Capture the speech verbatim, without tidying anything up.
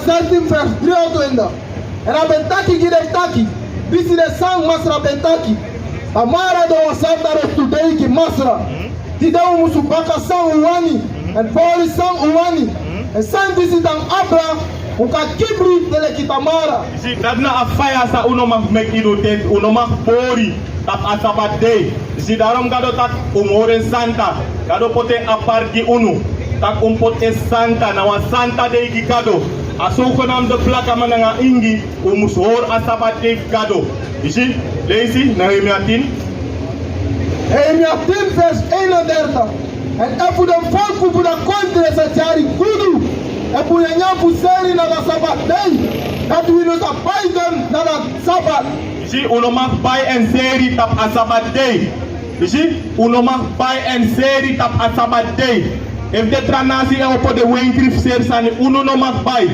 Sestin vers drieëntwintig. Èn a ben taki gi den taki: Disi na san Masra ben taki: Tamara, den o santa rostu dei gi Masra. Tide un musu baka san un wani, èn pori san un wani. Èn san disi dan abra, un kan kibri den leki tamara. Si, dati na a faya san un no mag meki ini un tenti, un no mag pori tapu a sabat dei. Si, daarom Gado taki un mu hori en santa. Gado poti en aparti gi unu. Taki un poti en santa, na wan santa dei gi Gado. A zogenaamde blakaman nanga ingi, un musu hori a sabat dei gi Gado. Yu si, leisi Nehemia tin. Nehemia tin vers eenendertig. Èn efu den folku fu den kondre sa tyari gudu, efu nyanyan fu seri na a sabat dei, dati wi no sa bai den na a sabat. Yu si, un no mag bai èn seri tapu a sabat dei. Yu si, un no mag bai èn seri tapu a sabat dei. Efu den tra nasi e opo den wenkri fu seri sani, unu no mag bai.